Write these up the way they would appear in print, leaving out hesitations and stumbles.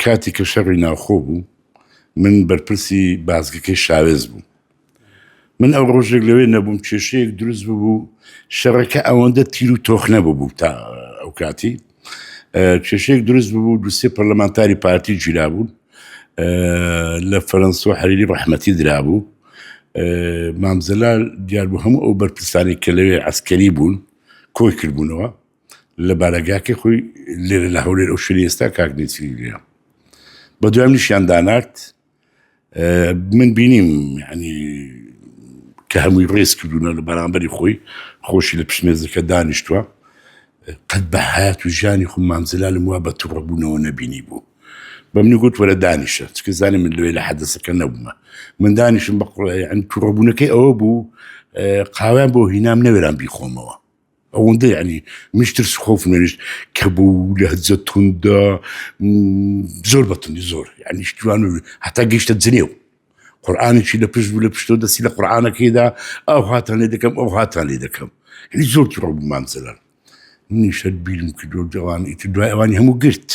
کاتی کە شەڕی ناوخۆ بوو من بەرپرسی بازگەکەی شاوێز بووم. من ئەو ڕۆژێک لەوێ نەبووم کێشەیەک دروست ببوو شەڕەکە ئەوەندە تیر و تۆخ نەبوو تا ئەو کاتی کێشەیەک دروست ببوو دوسێ پەرلەمانتاری پارتی گیرابوون لە فەرەنسۆ حەریری ڕەحمەتی درابوو مامزەلال دیار بوو هەموو ئەو بەرپرسانی کە لەوێ عسکەری بوون کۆی کردبوونەوە لە بارەگاکەی خۆی لێرە لە هەولێر ئەو شوێنی ئێستا کاک نێچیری لێیە بە دوای منیشیان دانارد من بینیم ینی کە هەمووی ڕێز کردوونە لە بەرامبەری خۆی خۆشی لە پشمێزەکە دانیشتووە قەت بە حیات و ژیانی خۆم مامزلالم وا بە توڕەبوونەوە نەبینی بوو بە منی گوت وەرە دانیشە چکە زانی من لەوێ لە حەدەسەکە نەبوومە من دانیشم بە توڕەبوونەکەی ئەوە بوو قاویان بۆ هینام نەوێران بیخۆمەوە ئەوەندە یعنی منیش ترس و خۆفم نەنیشت کە بوو لەهجە توندە زۆر بە توندی زۆر یعنی شتوان هەتا گەیشتە جنێو قورآانێکی لە پشت بوو لە پشتۆ دەستی لە قورآانەکەیدا ئەو هاتان لێ دەکەم ئەو هاتان لێ دەکەم یعنی زۆر توڕە بوو مام جەلال منیش هەر بیرم کردو ئەوان ئیتر دوای ئەوانی هەموو گرت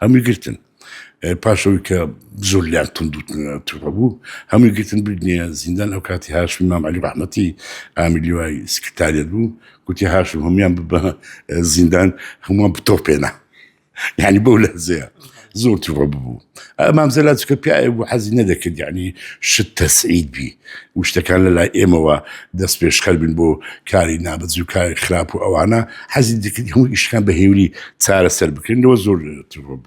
هەمووی گرتن پاش ئەوەی کە زۆر لیان توند و توڕە بوو هەمووی گرتن بردنیە زیندان ئەو کاتی هاشمی مام عەلی ڕەحمەتی ئامیر لیوای سکرتاریەت بوو گوتی هاشم هەمویان ببە زیندان هەمووان بتۆپێنە یعنی بەو لەزەیە زۆر توڕە ببوو مام جەلال چکە پیاوێک بوو حەزی نەدەکرد یعنی شت تەسعید بی و شتەکان لە لای ئێمەوە دەست پێشخەر بین بۆ کاری نابەجی و کاری خراپ و ئەوانە حەزی دەکرد هەموو ئیشەکان بە هێوری چارەسەر بکرێن لەوە زۆر توڕە بوو.